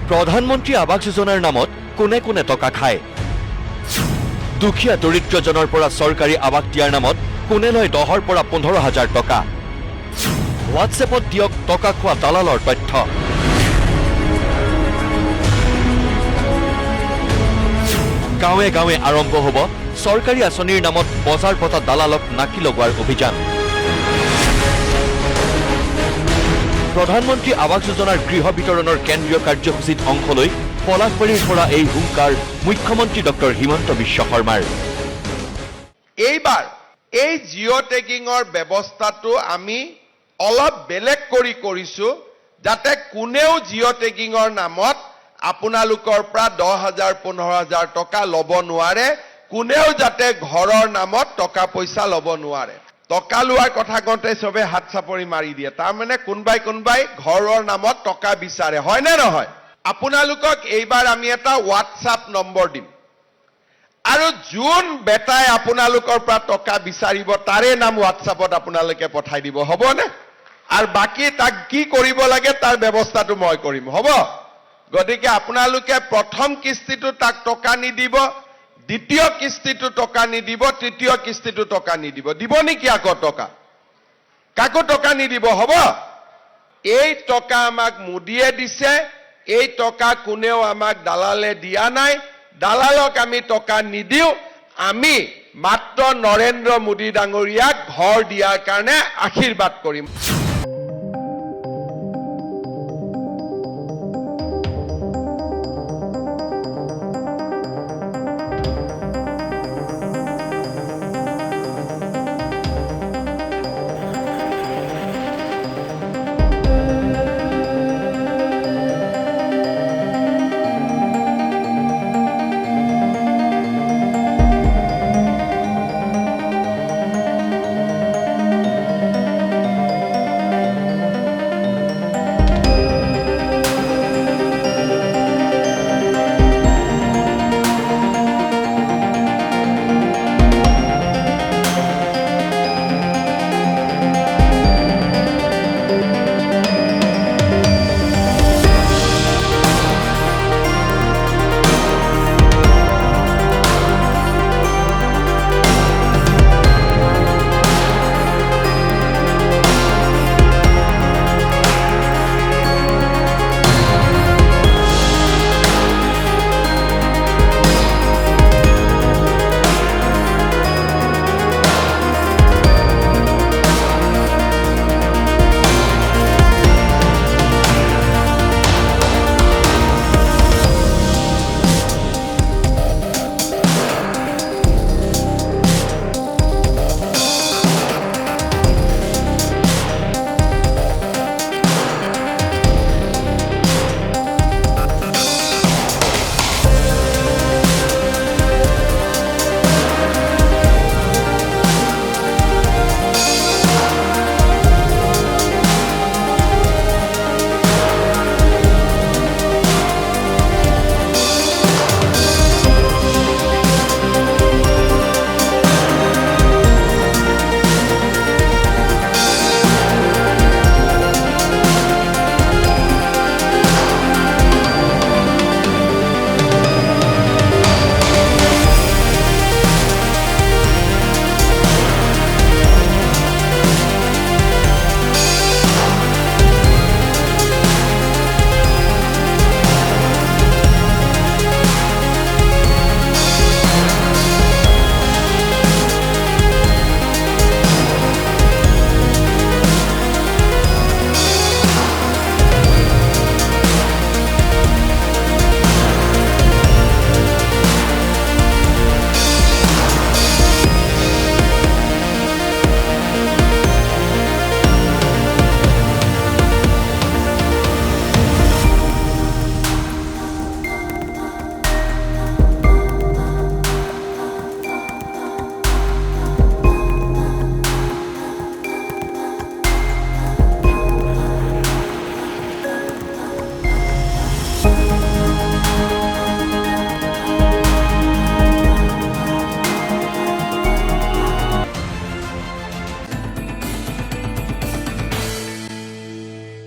প্ৰধানমন্ত্ৰী আৱাস যোজনাৰ নামত কোনে কোনে টকা খায়? দুখীয়া দৰিদ্ৰজনৰ পৰা চৰকাৰী আৱাস দিয়াৰ নামত কোনে লয় 10ৰ পৰা 15 হাজাৰ টকা? হোৱাটছএপত দিয়ক টকা খোৱা দালালৰ তথ্য। গাঁৱে গাঁৱে আৰম্ভ হ'ব চৰকাৰী আঁচনিৰ নামত বজাৰ পতা দালালক নাকি লগোৱাৰ অভিযান। প্ৰধানমন্ত্ৰী আৱাস যোজনাৰ গৃহ বিতৰণৰ কেন্দ্ৰীয় কাৰ্যসূচীত অংশ লৈ পলাশবাৰীৰ পৰা এই হুংকাৰ মুখ্যমন্ত্ৰী ডক্টৰ হিমন্ত বিশ্ব শৰ্মাৰ। এইবাৰ এই জিঅ' টেগিঙৰ ব্যৱস্থাটো আমি অলপ বেলেগ কৰি কৰিছো, যাতে কোনেও জিঅ' টেগিঙৰ নামত আপোনালোকৰ পৰা 10 হাজাৰ, 15 হাজাৰ টকা ল'ব নোৱাৰে। কোনেও যাতে ঘৰৰ নামত টকা পইচা ল'ব নোৱাৰে। টকা লোৱাৰ কথা কওঁতে চবে হাত চাপৰি মাৰি দিয়ে। তাৰমানে কোনোবাই কোনোবাই ঘৰৰ নামত টকা বিচাৰে, হয়নে নহয়? আপোনালোকক এইবাৰ আমি এটা হোৱাটছআপ নম্বৰ দিম আৰু যোন বেটাই আপোনালোকৰ পৰা টকা বিচাৰিব, তাৰে নাম হোৱাটছআপত আপোনালোকে পঠাই দিব, হ'বনে? আৰু বাকী তাক কি কৰিব লাগে, তাৰ ব্যৱস্থাটো মই কৰিম, হ'ব? গতিকে আপোনালোকে প্ৰথম কিস্তিটো তাক টকা নিদিব, দ্বিতীয় কিস্তিটো টকা নিদিব, তৃতীয় কিস্তিটো টকা নিদিব। দিব নেকি আকৌ টকা? কাকো টকা নিদিব, হ'ব? এই টকা আমাক মোদীয়ে দিছে। এই টকা কোনেও আমাক দালালে দিয়া নাই। দালালক আমি টকা নিদিওঁ। আমি মাত্ৰ নৰেন্দ্ৰ মোদী ডাঙৰীয়াক ঘৰ দিয়াৰ কাৰণে আশীৰ্বাদ কৰিম।